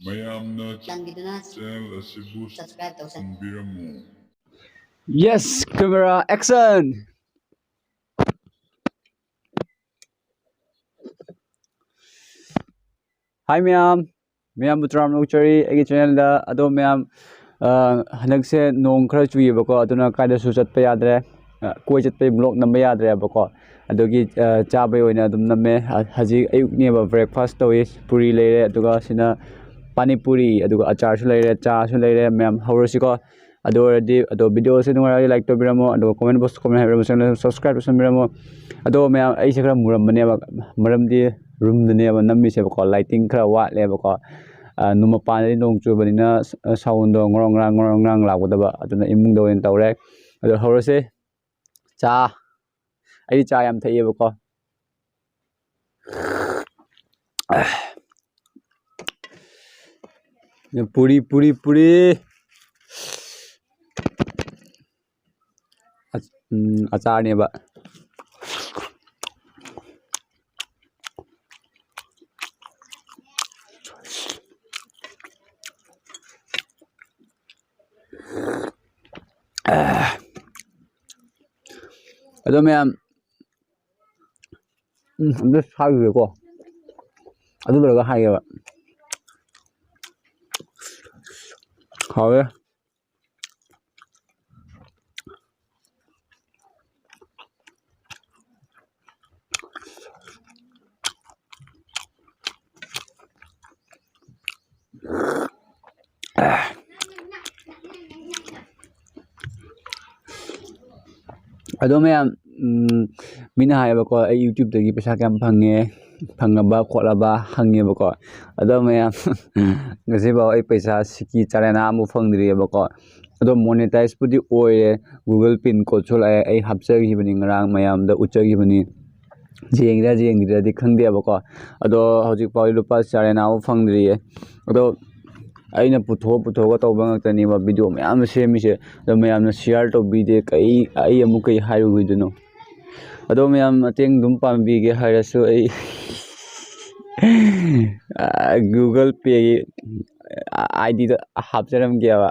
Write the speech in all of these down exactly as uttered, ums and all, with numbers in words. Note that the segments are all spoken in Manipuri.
ꯃꯌꯥꯝꯅ ꯆꯥꯟꯕꯤꯗꯨꯅ channel ꯑꯁꯤꯕꯨ subscribe ꯇꯧꯁꯟꯕꯤꯔꯝꯃꯨ꯫ Yes, camera, action! Hi ꯃꯌꯥꯝ, ꯃꯌꯥꯝꯕꯨ ꯇꯔꯥꯝꯅ ꯑꯣꯛꯆꯔꯤ ꯑꯩꯒꯤ channelꯗ꯫ ꯑꯗꯣ ꯃꯌꯥꯝ, ꯑ, ꯍꯟꯗꯛꯁꯦ ꯅꯣꯡ ꯈꯔ ꯆꯨꯏꯌꯦꯕꯀꯣ, ꯑꯗꯨꯅ ꯀꯥꯏꯗꯁꯨ ꯆꯠꯄ ꯌꯥꯗ꯭ꯔꯦ꯫ ꯑ, ꯀꯣꯏ ꯆꯠꯄꯒꯤ vlog ꯅꯝꯕ ꯌꯥꯗ꯭ꯔꯦꯕꯀꯣ꯫ ꯑꯗꯨꯒꯤ, ꯑ, ꯆꯥꯕꯒꯤ ꯑꯣꯏꯅ ꯑꯗꯨꯝ ꯅꯝꯃꯦ꯫ ꯑ, ꯍꯧꯖꯤꯛ ꯑꯌꯨꯛꯅꯦꯕ, breakfast ꯇꯧꯏ, ꯄꯨꯔꯤ ꯂꯩꯔꯦ, ꯑꯗꯨꯒ ꯁꯤꯅ ꯄꯥꯅꯤ ꯄꯨꯔꯤ, ꯑꯗꯨꯒ ꯑꯆꯥꯔꯁꯨ ꯂꯩꯔꯦ, ꯆꯥꯁꯨ ꯂꯩꯔꯦ꯫ ꯃꯌꯥꯝ ꯍꯧꯔꯁꯤꯀꯣ꯫ ꯑꯗꯨ ꯑꯣꯏꯔꯗꯤ, ꯑꯗꯣ videoꯁꯦ ꯅꯨꯡꯉꯥꯏꯔꯗꯤ like ꯇꯧꯕꯤꯔꯝꯃꯣ, ꯑꯗꯨꯒ comment box comment ꯍꯥꯏꯕꯤꯔꯝꯃꯣ, channel subscribe ꯇꯧꯁꯟꯕꯤꯔꯝꯃꯣ꯫ ꯑꯗꯣ ꯃꯌꯥꯝ, ꯑꯩꯁꯦ ꯈꯔ ꯃꯨꯔꯝꯕꯅꯦꯕ, ꯃꯔꯝꯗꯤ roomꯗꯅꯦꯕ ꯅꯝꯃꯤꯁꯦꯕꯀꯣ, lighting ꯈꯔ ꯋꯥꯠꯂꯦꯕꯀꯣ꯫ ꯑ, ꯅꯨ-, ꯃꯄꯥꯟꯗꯗꯤ ꯅꯣꯡ ꯆꯨꯕꯅꯤꯅ, ꯑ, soundꯗꯣ ꯉꯔꯣꯡ ꯉꯔꯥꯡ ꯉꯔꯣꯡ ꯉꯔꯥꯡ ꯂꯥꯎꯒꯗꯕ, ꯑꯗꯨꯅ ꯏꯃꯨꯡꯗ ꯑꯣꯏꯅ ꯇꯧꯔꯦ꯫ ꯑꯗꯣ ꯍꯧꯔꯁꯦ꯫ ꯆꯥ, ꯑꯩꯗꯤ ꯆꯥ ꯌꯥꯝ ꯊꯛꯑꯦꯕꯀꯣ꯫ ꯄꯨꯔꯤ, ꯄꯨꯔꯤ, ꯄꯨꯔꯤ꯫ ꯑꯆ-, ꯎꯝ, ꯑꯆꯥꯔꯅꯦꯕ꯫ ꯑꯗꯣ ꯃꯌꯥꯝ, ꯎꯝ, ꯑꯝꯇ ꯁꯥꯏꯈꯤꯒꯦꯀꯣ꯫ ꯑꯗꯨ ꯂꯣꯏꯔꯒ ꯍꯥꯏꯒꯦꯕ꯫ ꯍꯥꯎꯋꯦ꯫ ꯑꯗꯣ ꯃꯌꯥꯝ, ꯎꯝ, ꯃꯤꯅ ꯍꯥꯏꯌꯦꯕꯀꯣ, ꯑꯩ YouTubeꯇꯒꯤ ꯄꯩꯁꯥ ꯀꯌꯥꯝ ꯐꯪꯉꯦ, ꯐꯪꯉꯕ ꯈꯣꯠꯂꯕ ꯍꯪꯉꯦꯕꯀꯣ꯫ ꯑꯗꯣ ꯃꯌꯥꯝ, ꯉꯁꯤꯐꯥꯎ ꯑꯩ ꯄꯩꯁꯥ ꯁꯤꯀꯤ ꯆꯥꯔꯦꯅꯥ ꯑꯃꯐꯥꯎ ꯐꯪꯗ꯭ꯔꯤꯑꯕꯀꯣ꯫ ꯑꯗꯣ monetizeꯄꯨꯗꯤ ꯑꯣꯏꯔꯦ, Google pin codeꯁꯨ ꯂꯥꯛꯑꯦ, ꯑꯩ ꯍꯥꯞꯆꯈꯤꯕꯅꯤ, ꯉꯔꯥꯡ ꯃꯌꯥꯝꯗ ꯎꯠꯆꯈꯤꯕꯅꯤ꯫ ꯌꯦꯡꯉꯤꯔꯥ ꯌꯦꯡꯗ꯭ꯔꯤꯔꯥꯗꯤ ꯈꯪꯗꯦꯕꯀꯣ꯫ ꯑꯗꯣ ꯍꯧꯖꯤꯛꯐꯥꯎꯗꯤ ꯂꯨꯄꯥ ꯆꯥꯔꯦꯅꯥ ꯑꯃꯐꯥꯎ ꯐꯪꯗ꯭ꯔꯤꯌꯦ꯫ ꯑꯗꯣ ꯑꯩꯅ ꯄꯨꯊꯣꯛ ꯄꯨꯊꯣꯛꯑꯒ ꯇꯧꯕ ꯉꯥꯛꯇꯅꯦꯕ video ꯃꯌꯥꯝ ꯑꯃ ꯁꯦꯝꯃꯤꯁꯦ꯫ ꯑꯗꯣ ꯃꯌꯥꯝꯅ share ꯇꯧꯕꯤꯗꯦ, ꯀꯩ, ꯑꯩ ꯑꯃꯨꯛ ꯀꯩ ꯍꯥꯏꯔꯨꯈꯤꯗꯣꯏꯅꯣ? ꯑꯗꯣ ꯃꯌꯥꯝ ꯃꯇꯦꯡ ꯑꯗꯨꯝ ꯄꯥꯡꯕꯤꯒꯦ ꯍꯥꯏꯔꯁꯨ ꯑꯩ ꯑ, Google Payꯒꯤ, ꯑ, IDꯗꯣ ꯍꯥꯞꯆꯔꯝꯒꯦꯕ꯫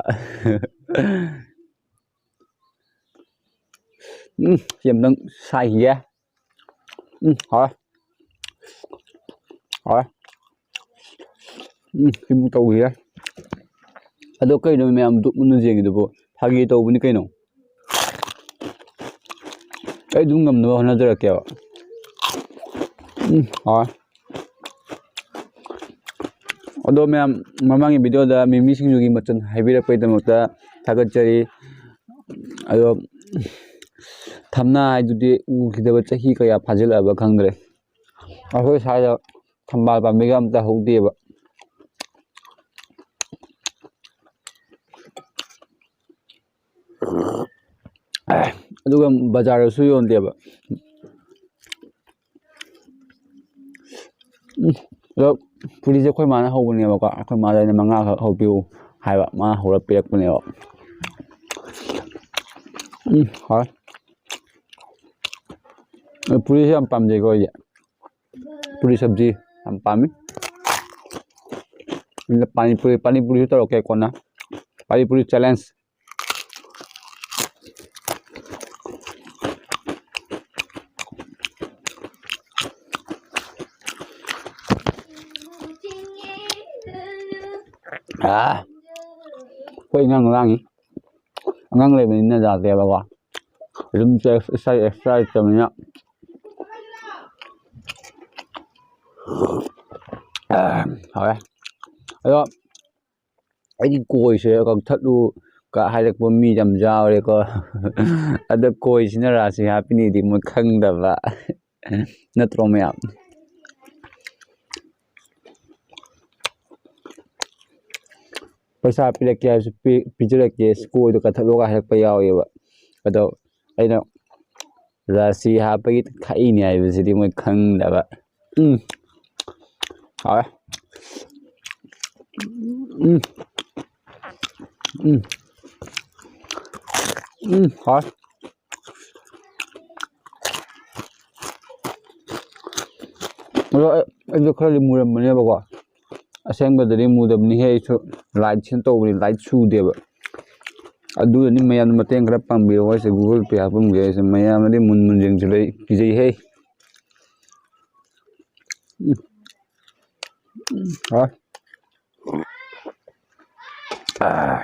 ꯎꯝ, ꯁꯤ ꯑꯝꯇꯪ ꯁꯥꯏꯈꯤꯒꯦ꯫ ꯎꯝ, ꯍꯥꯎꯔꯦ꯫ ꯍꯥꯎꯔꯦ꯫ ꯎꯝ, ꯁꯤꯃꯨꯛ ꯇꯧꯈꯤꯒꯦ꯫ ꯑꯗꯣ ꯀꯩꯅꯣ ꯃꯌꯥꯝ ꯗꯨꯞ ꯃꯨꯟꯅ ꯌꯦꯡꯉꯤꯗꯨꯕꯨ? ꯐꯥꯒꯤ ꯇꯧꯕꯅꯤ ꯀꯩꯅꯣ꯫ ꯑꯩ ꯑꯗꯨꯝ ꯉꯝꯅꯕ ꯍꯣꯠꯅꯖꯔꯛꯀꯦꯕ꯫ ꯎꯝ, ꯍꯥꯎꯔꯦ꯫ ꯑꯗꯣ ꯃꯌꯥꯝ, ꯃꯃꯥꯡꯒꯤ videoꯗ ꯃꯤꯃꯤ ꯁꯤꯡꯖꯨꯒꯤ ꯃꯆꯜ ꯍꯥꯏꯕꯤꯔꯛꯄꯒꯤꯗꯃꯛꯇ ꯊꯥꯒꯠꯆꯔꯤ꯫ ꯑꯗꯣ ꯊꯝꯅꯥ ꯍꯥꯏꯗꯨꯗꯤ ꯎꯈꯤꯗꯕ ꯆꯍꯤ ꯀꯌꯥ ꯐꯥꯖꯤꯜꯂꯛꯑꯕ ꯈꯪꯗ꯭ꯔꯦ꯫ ꯑꯩꯈꯣꯏ ꯁ꯭ꯋꯥꯏꯗ ꯊꯝꯕꯥꯜ ꯄꯥꯝꯕꯤꯒ ꯑꯝꯇ ꯍꯧꯗꯦꯕ꯫ ꯑꯗꯨꯒ ꯕꯖꯥꯔꯗꯁꯨ ꯌꯣꯟꯗꯦꯕ꯫ ꯎꯝ, ꯑꯗꯣ ꯄꯨꯔꯤꯁꯦ ꯑꯩꯈꯣꯏ ꯃꯥꯅ ꯍꯧꯕꯅꯦꯕꯀꯣ꯫ ꯑꯩꯈꯣꯏ ꯃꯥꯗ ꯑꯩꯅ ꯃꯉꯥꯈꯛ ꯍꯧꯕꯤꯌꯨ ꯍꯥꯏꯕ, ꯃꯥꯅ ꯍꯧꯔ ꯄꯤꯔꯛꯄꯅꯦꯕ꯫ ꯎꯝ, ꯍꯥꯎꯔꯦ꯫ ꯑꯗꯣ ꯄꯨꯔꯤꯁꯦ ꯌꯥꯝ ꯄꯥꯝꯖꯩꯀꯣ ꯑꯩꯗꯤ꯫ ꯄꯨꯔꯤ ꯁꯕꯖꯤ ꯌꯥꯝ ꯄꯥꯝꯃꯤ꯫ ꯑꯗꯨꯅ ꯄꯥꯅꯤꯄꯨꯔꯤ, ꯄꯥꯅꯤꯄꯨꯔꯤꯁꯨ ꯇꯧꯔꯛꯀꯦ ꯀꯣꯟꯅ꯫ ꯄꯥꯅꯤꯄꯨꯔꯤ challenge꯫ ꯑꯥ, ꯑꯩꯈꯣꯏ ꯑꯉꯥꯡ ꯂꯥꯡꯉꯤ꯫ ꯑꯉꯥꯡ ꯂꯩꯕꯅꯤꯅ ꯌꯥꯗꯦꯕꯀꯣ꯫ ꯑꯗꯨꯝ extra, extra ꯂꯩꯇꯕꯅꯤꯅ꯫ ꯑꯥ, ꯍꯥꯎꯔꯦ꯫ ꯑꯗꯣ ꯑꯩꯒꯤ ꯀꯣꯏꯁꯦ ꯀꯛꯊꯠꯂꯨ ꯀ ꯍꯥꯏꯔꯛꯄ ꯃꯤ ꯌꯥꯝ ꯌꯥꯎꯔꯦꯀꯣ꯫ ꯑꯗꯣ ꯀꯣꯏꯁꯤꯅ ꯔꯥꯁꯤ ꯍꯥꯞꯄꯤꯅꯤꯗꯤ ꯃꯣꯏ ꯈꯪꯗꯕ꯫ ꯅꯠꯇ꯭ꯔꯣ ꯃꯌꯥꯝ? ꯄꯩꯁꯥ ꯄꯤꯔꯛꯀꯦ ꯍꯥꯏꯕꯁꯨ ꯄꯤ-, ꯄꯤꯖꯔꯛꯀꯦ, ꯀꯣꯏꯗꯣ ꯀꯛꯊꯠꯂꯣꯒ ꯍꯥꯏꯔꯛꯄ ꯌꯥꯎꯋꯦꯕ꯫ ꯑꯗꯣ ꯑꯩꯅ ꯔꯥꯁꯤ ꯍꯥꯞꯄꯒꯤ ꯈꯛꯏꯅꯦ ꯍꯥꯏꯕꯁꯤꯗꯤ ꯃꯣꯏ ꯈꯪꯗꯕ꯫ ꯎꯝ꯫ ꯍꯥꯎꯔꯦ꯫ ꯎꯝ꯫ ꯎꯝ꯫ ꯎꯝ, ꯍꯥꯎꯔꯦ꯫ ꯑꯗꯣ ꯑꯩ ꯑꯩꯁꯨ ꯈꯔꯗꯤ ꯃꯨꯔꯝꯕꯅꯦꯕꯀꯣ꯫ ꯑꯁꯦꯡꯕꯗꯗꯤ ꯃꯨꯗꯕꯅꯤꯍꯦ, ꯑꯩꯁꯨ ꯂꯥꯏꯠꯁꯤꯅ ꯇꯧꯕꯅꯤ, ꯂꯥꯏꯠ ꯁꯨꯗꯦꯕ꯫ ꯑꯗꯨꯅꯅꯤ ꯃꯌꯥꯝꯅ ꯃꯇꯦꯡ ꯈꯔ ꯄꯥꯡꯕꯤꯌꯣ꯫ ꯑꯩꯁꯦ Google Pay ꯍꯥꯞꯄꯝꯒꯦ꯫ ꯑꯩꯁꯦ ꯃꯌꯥꯝꯅꯗꯤ ꯃꯨꯟ ꯃꯨꯟ ꯌꯦꯡꯁꯤꯜꯂꯛꯏ, ꯀꯤꯖꯩꯍꯦ꯫ ꯎꯝ꯫ ꯎꯝ꯫ ꯍꯥꯎ꯫ ꯑꯥ꯫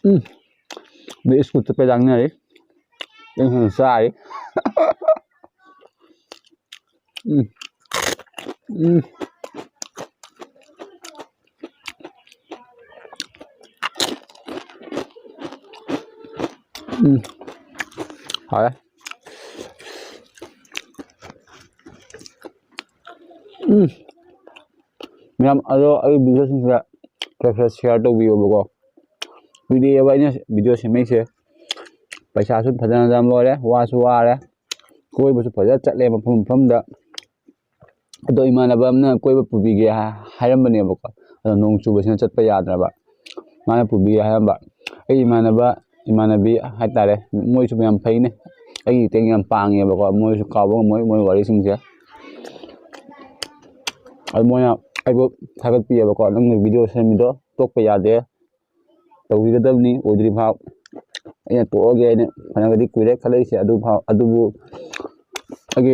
ꯎꯝ꯫ ꯃꯤ ꯁ꯭ꯀꯨꯜ ꯆꯠꯄꯩ ꯂꯥꯡꯅꯔꯤ꯫ ꯑꯩ ꯍꯧꯖꯤꯛ ꯆꯥꯔꯤ꯫ ꯎꯝ꯫ ꯎꯝ꯫ ꯎꯝ꯫ ꯍꯥꯎꯔꯦ꯫ ꯎꯝ꯫ ꯃꯌꯥꯝ ꯑꯗꯣ ꯑꯩ videoꯁꯤꯡꯁꯤꯗ ꯈꯔ ꯈꯔ share ꯇꯧꯕꯤꯌꯣꯕꯀꯣ꯫ ꯀꯨꯏꯔꯦꯕ ꯑꯩꯅ video ꯁꯦꯝꯃꯛꯏꯁꯦ꯫ ꯄꯩꯁꯥꯁꯨ ꯐꯖꯅ ꯌꯥꯝ ꯂꯣꯏꯔꯦ, ꯋꯥꯁꯨ ꯋꯥꯔꯦ꯫ ꯀꯣꯏꯕꯁꯨ ꯐꯖꯅ ꯆꯠꯂꯦ ꯃꯐꯝ ꯃꯐꯝꯗ꯫ ꯑꯗꯣ ꯏꯃꯥꯟꯅꯕ ꯑꯃꯅ ꯀꯣꯏꯕ ꯄꯨꯕꯤꯒꯦ ꯍꯥ-, ꯍꯥꯏꯔꯝꯕꯅꯦꯕꯀꯣ꯫ ꯑꯗꯣ ꯅꯣꯡ ꯆꯨꯕꯁꯤꯅ ꯆꯠꯄ ꯌꯥꯗ꯭ꯔꯕ꯫ ꯃꯥꯅ ꯄꯨꯕꯤꯒꯦ ꯍꯥꯏꯔꯝꯕ꯫ ꯑꯩ ꯏꯃꯥꯟꯅꯕ, ꯏꯃꯥꯟꯅꯕꯤ ꯍꯥꯏꯇꯥꯔꯦ, ꯃꯣꯏꯁꯨ ꯌꯥꯝ ꯐꯩꯅꯦ꯫ ꯑꯩꯒꯤ ꯃꯇꯦꯡ ꯌꯥꯝ ꯄꯥꯡꯉꯦꯕꯀꯣ꯫ ꯃꯣꯏꯁꯨ ꯀꯥꯎꯕ ꯉꯝꯃꯣꯏ ꯃꯣꯏ ꯋꯥꯔꯤꯁꯤꯡꯁꯦ꯫ ꯑꯗꯨ ꯃꯣꯏꯅ ꯑꯩꯕꯨ ꯊꯥꯒꯠꯄꯤꯌꯦꯕꯀꯣ, "ꯅꯪꯅ video ꯁꯦꯝꯃꯤꯗꯣ ꯇꯣꯛꯄ ꯌꯥꯗꯦ, ꯇꯧꯕꯤꯒꯗꯕꯅꯤ, ꯑꯣꯏꯗ꯭ꯔꯤ ꯐꯥꯎ꯫ ꯑꯩꯅ ꯇꯣꯛꯑꯒꯦ, ꯑꯩꯅ ꯐꯅꯕꯗꯤ ꯀꯨꯏꯔꯦ ꯈꯜꯂꯛꯏꯁꯦ, ꯑꯗꯨ ꯐꯥꯎ, ꯑꯗꯨꯕꯨ ꯑꯩꯒꯤ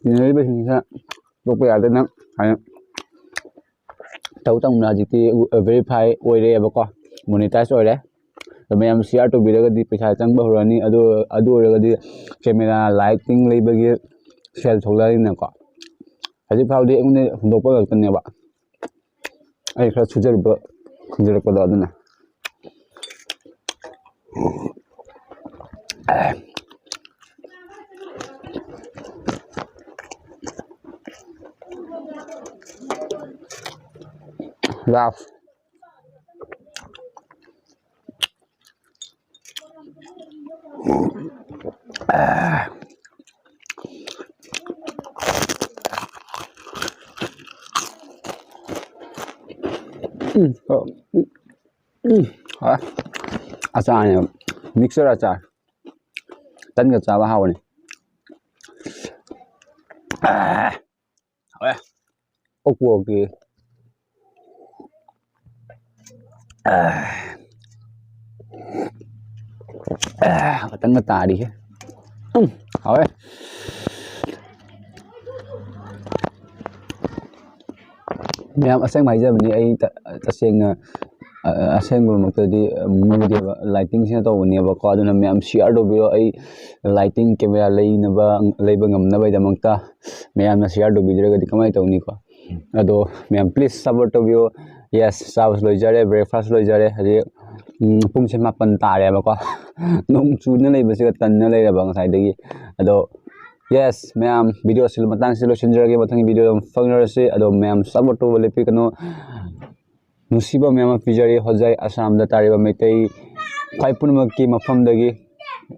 ꯇꯤꯟꯅꯔꯤꯕꯁꯤꯡꯁꯤꯅ ꯇꯣꯛꯄ ꯌꯥꯗꯦ, ꯅꯪ ꯍꯥꯏꯅ ꯇꯧ ꯇꯧꯅ ꯍꯧꯖꯤꯛꯇꯤ verify ꯑꯣꯏꯔꯦꯕꯀꯣ, monetize ꯑꯣꯏꯔꯦ꯫ ꯑꯗꯣ ꯃꯌꯥꯝ share ꯇꯧꯕꯤꯔꯒꯗꯤ ꯄꯩꯁꯥ ꯆꯪꯕ ꯍꯧꯔꯅꯤ꯫ ꯑꯗꯨ, ꯑꯗꯨ ꯑꯣꯏꯔꯒꯗꯤ camera lighting ꯂꯩꯕꯒꯤ sale ꯊꯣꯛꯂꯛꯑꯅꯤꯅꯀꯣ꯫ ꯍꯧꯖꯤꯛ ꯐꯥꯎꯗꯤ ꯑꯩꯉꯣꯟꯗ ꯍꯨꯟꯗꯣꯛꯄ ꯉꯥꯛꯇꯅꯦꯕ꯫ ꯑꯩ ꯈꯔ ꯁꯨꯖꯔꯨꯕ ꯈꯨꯟꯖꯔꯛꯄꯗꯣ ꯑꯗꯨꯅ꯫ Love꯫ ꯎꯝ, ꯎꯝ, ꯎꯝ, ꯍꯥꯎꯔꯦ꯫ ꯑꯆꯥꯔꯅꯦꯕ, mixture ꯑꯆꯥꯔ꯫ ꯇꯟꯒ ꯆꯥꯕ ꯍꯥꯎꯕꯅꯤ꯫ ꯍꯥꯎꯋꯦ꯫ ꯑꯣꯛꯄꯨ ꯑꯣꯛꯇꯦ꯫ ꯈꯇꯪꯒ ꯇꯥꯔꯤꯍꯦ꯫ ꯎꯝ, ꯍꯥꯎꯋꯦ꯫ ꯃꯌꯥꯝ, ꯑꯁꯦꯡꯕ ꯍꯥꯏꯖꯕꯅꯤ, ꯑꯩ ꯇ-, ꯇꯁꯦꯡꯅ, ꯑ, ꯑꯁꯦꯡꯕꯃꯛꯇꯗꯤ ꯃꯨꯗꯦꯕ, lightingꯁꯤꯅ ꯇꯧꯕꯅꯦꯕꯀꯣ꯫ ꯑꯗꯨꯅ ꯃꯌꯥꯝ share ꯇꯧꯕꯤꯔꯣ, ꯑꯩ lighting camera ꯂꯩꯅꯕ, ꯂꯩꯕ ꯉꯝꯅꯕꯒꯤꯗꯃꯛꯇ ꯃꯌꯥꯝꯅ share ꯇꯧꯕꯤꯗ꯭ꯔꯒꯗꯤ ꯀꯃꯥꯏꯅ ꯇꯧꯅꯤꯀꯣ? ꯑꯗꯣ ꯃꯌꯥꯝ, please support ꯇꯧꯕꯤꯌꯣ꯫ Yes, ꯆꯥꯕꯁꯨ ꯂꯣꯏꯖꯔꯦ, breakfast ꯂꯣꯏꯖꯔꯦ, ꯍꯧꯖꯤꯛ, ꯎꯝ, ꯄꯨꯡꯁꯦ ꯃꯥꯄꯟ ꯇꯥꯔꯦꯕꯀꯣ꯫ ꯅꯣꯡ ꯆꯨꯅ ꯂꯩꯕꯁꯤꯒ ꯇꯟꯅ ꯂꯩꯔꯕ ꯉꯁꯥꯏꯗꯒꯤ꯫ ꯑꯗꯣ yes, ꯃꯌꯥꯝ, video ꯑꯁꯤ ꯃꯇꯥꯡꯁꯤꯗ ꯂꯣꯏꯁꯤꯟꯖꯔꯒꯦ꯫ ꯃꯊꯪꯒꯤ video ꯑꯃ ꯐꯪꯅꯔꯁꯤ꯫ ꯑꯗꯣ ꯃꯌꯥꯝ support ꯇꯧꯕ ꯂꯦꯞꯄꯤꯒꯅꯨ꯫ ꯅꯨꯡꯁꯤꯕ ꯃꯌꯥꯝ ꯑꯃ ꯄꯤꯖꯔꯤ ꯍꯣꯖꯥꯏ ꯑꯁꯥꯝꯗ ꯇꯥꯔꯤꯕ ꯃꯩꯇꯩ ꯈ꯭ꯋꯥꯏ ꯄꯨꯝꯅꯃꯛꯀꯤ ꯃꯐꯝꯗꯒꯤ꯫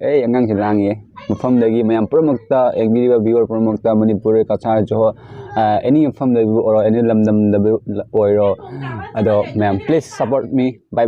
ꯑꯦ, ꯑꯉꯥꯡꯁꯤ ꯂꯥꯡꯉꯤꯌꯦ꯫ ꯃꯐꯝꯗꯒꯤ ꯃꯌꯥꯝ ꯄꯨꯝꯅꯃꯛꯇ, ꯌꯦꯡꯕꯤꯔꯤꯕ viewer ꯄꯨꯝꯅꯃꯛꯇ, ꯃꯅꯤꯄꯨꯔ, ꯀꯆꯥꯔ, ꯖꯣꯍꯣꯔ, ꯑ, any ꯃꯐꯝꯗꯕꯨ ꯑꯣꯏꯔꯣ, any ꯂꯝꯗꯝꯗꯕꯨ ꯑꯣꯏꯔꯣ꯫ ꯑꯗꯣ ꯃꯌꯥꯝ, please support me. Bye bye.